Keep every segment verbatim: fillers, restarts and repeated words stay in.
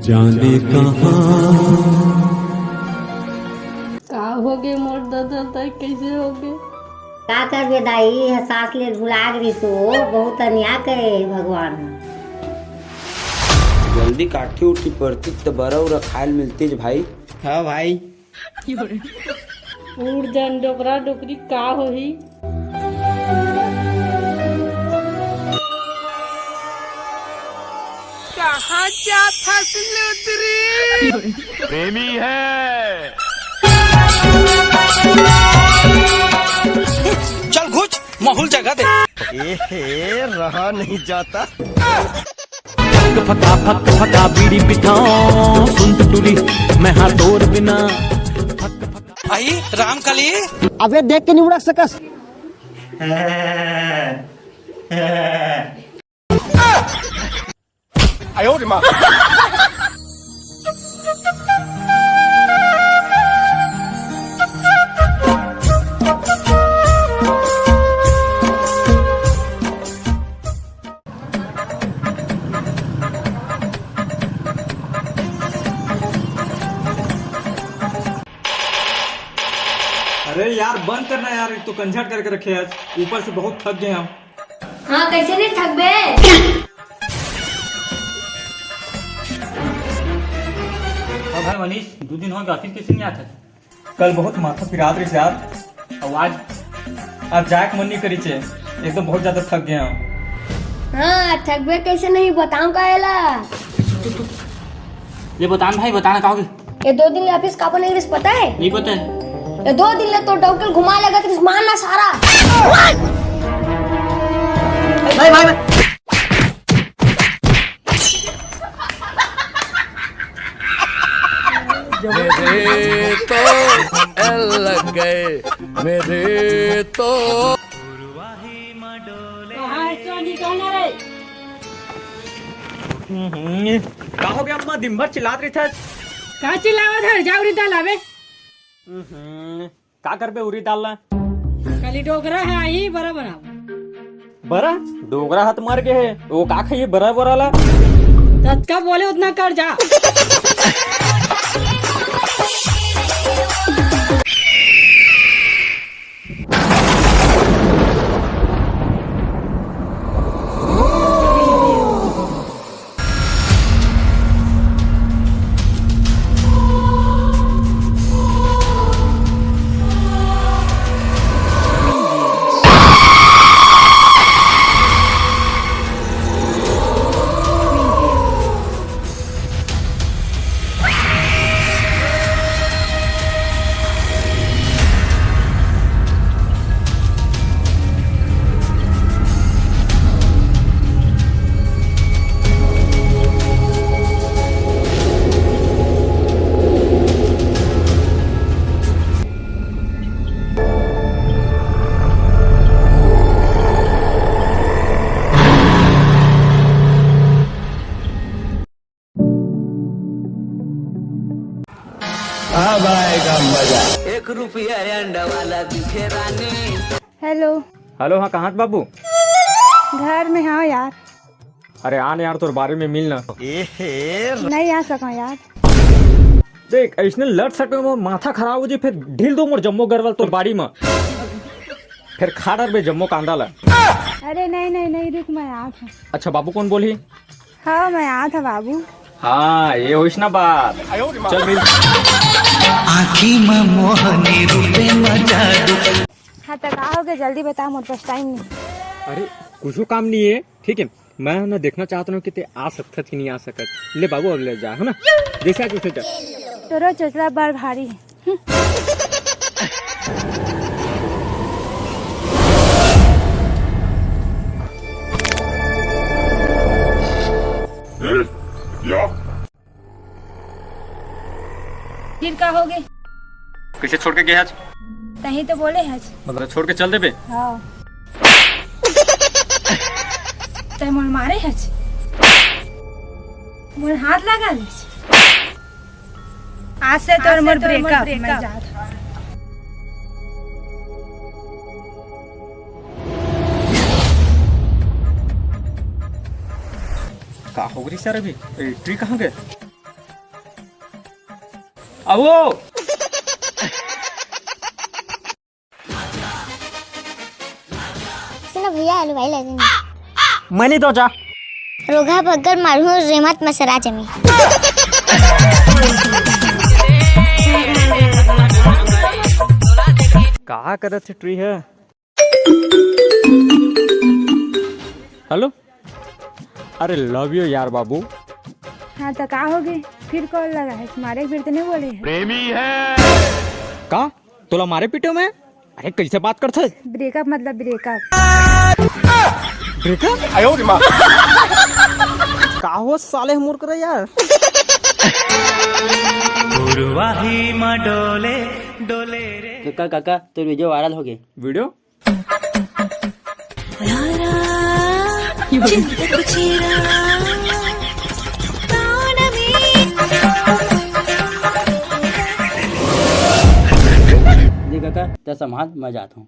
जाने कहाँ। का होगे मोर ददा, तैं कइसे होगे? का करबे दाई, ये सास ले भुला गे रिहिस ओ, बहुत अन्याय करे हे भगवान ह। जल्दी काठी उठी परतिस त बरा उरा खाए ल मिलतिस भाई। हाँ भाई। उड़ जान डोकरा डोकरी का होही? कहाँ जात हस लुदरी? प्रेमी है। चल घुच, माहौल जगा दे। ए हे, रहा नहीं जाता। फक फका फक फका बीड़ी पिथाओ, सुन टुटुरी, मैं हाँ तोर बिना। फक फका। आई राम कली। अबे देख के नहीं उड़ा सकस। अरे यार, बंद करना यार, एक तो कंझट करके रखे आज, ऊपर से बहुत थक गए हम। हाँ, कैसे नहीं थकबे? हाँ भाई मनीष, दो दिन हो गया, ऑफिस कैसे नहीं आता? कल बहुत माथा पिरात रहिस यार। अउ आज? आज जाए के मन नहीं करिस हे, एकदम बहुत ज्यादा थक गए हम। हाँ, थकबे कैसे नहीं, बताऊं का एला? ले बतान भाई, बताना का होगे? ये दो दिन ले ऑफिस काबर नहीं रहिस, पता है? नहीं पता है। ये दो दिन ले तो डौकल घुमा लेगा, तो मारना सारा। भाई, भाई, भाई। मेरे तो एल लग गए, मेरे तो। कहाँ है चोरी, कौन है रे? हम्म, का हो गया अम्मा, दिन भर चिल्लात रहिथस? का चिल्लावत है? जा उरीद दाल लाबे। हम्म, का करबे उरीद दाल ला? काली डोकरा ह आही, बरा बरा। बरा? डोकरा ह त मर गे हे, ओ का खाही बरा बरा ला? जतका बोले उतना कर जा। अब आएगा मजा। एक रुपया अंडा वाला दिखे रानी। हेलो। हेलो, हाँ, कहाँ बाबू? घर में हाँ यार। अरे आन यार, तोर बारी में मिलना। नहीं आ सका यार। देख, ऐसने लट सट में मोर माथा खराब हो जी, फिर ढील दो मोर जम्मो गरवल तोर बारी में। फिर खा डरबे जम्मो कांदा ला। अरे नहीं, नहीं, नहीं, रुक, मैं आत हूँ। अच्छा, बाबू कौन बोली? हाँ, मैं आत हूँ बाबू। हाँ, ये होइस ना बात। चल मिल। आँखी में मोहनी रूपे में जादू। हाँ, तो का हो गया? जल्दी बता, मोर पास टाइम नहीं। अरे, कुछ काम नहीं है, ठीक है? मैं ना देखना चाहता हूँ कि ते आ सकत कि नहीं आ सकत। ले बाबू, अब ले जा, है ना? जैसे आज उठे जा। तोरो चोचला बड़ भारी है। हम्म। ए, या। फिर का होगे? कइसे छोड़ के गे हच? तहीं तो बोले हच। मतलब छोड़ के चल देबे? हाँ। तैं मोर मारे हच। मोर हाथ लगा लेच। आज से तोर मोर ब्रेकअप, मैं जात हूँ। आ, हो गई सर अभी। ए, ट्री कहाँ गए? आओ। सुनो भैया, आलू भाई ला देना। मैं नहीं दो जा। रोगहा बग्गर मारू, रेमत मसरा जमी। का करत हे ट्री हे? हेलो, अरे लव यू यार बाबू। हाँ तो का हो गए, फिर कॉल लगा है, तुम्हारे एक बेर तो नहीं बोले है। प्रेमी है। का तोला मारे पीटे में? अरे कैसे बात करथे? ब्रेकअप मतलब ब्रेकअप। ब्रेकअप? आयो रे माँ। का हो साले मूर्ख रे यार। काका, काका, तोर वीडियो वायरल हो गए। वीडियो? जी काका, ते संभाल, मैं जात हूँ।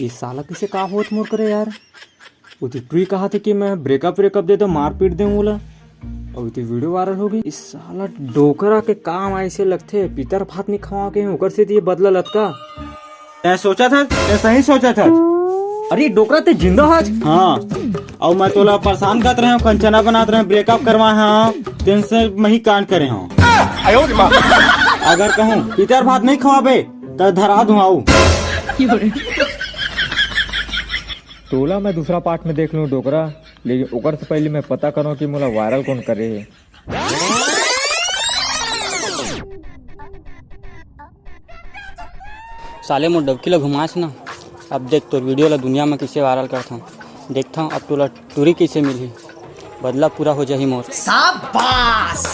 ये साला किसे का होत मोर करे यार? वो तो ट्री कहा थे कि मैं ब्रेकअप ब्रेकअप दे दो, मारपीट दे ओला। और तो वीडियो वायरल हो गई। इस साला डोकरा के काम ऐसे लगथे, पितर भात नहीं खवा के ओकर से ये बदला लतका। तैं सोचा था, तैं सही सोचा था। अरे डोकरा, ते जिंदा हस? हाँ, और मैं तोला परेशान करत रहे हूँ, कंचना बनात रहे हूँ, ब्रेकअप करवाए हूँ, तेन से मही कांड करे हूँ। अगर कहूँ पितर भात नहीं खवाबे तो धरा दूँ, आऊ। तोला मैं दूसरा पार्ट में देख लूँ डोकरा, लेकिन ओकर से पहले मैं पता करूँ कि मोला वायरल कौन करे है। साले मोर डबकी ला घुमास ना। अब देख तोर वीडियो ला दुनिया में कैसे वायरल करथन। देखथन अब तोला टूरी कैसे मिलही। बदला पूरा हो जाही मोर। शाबाश।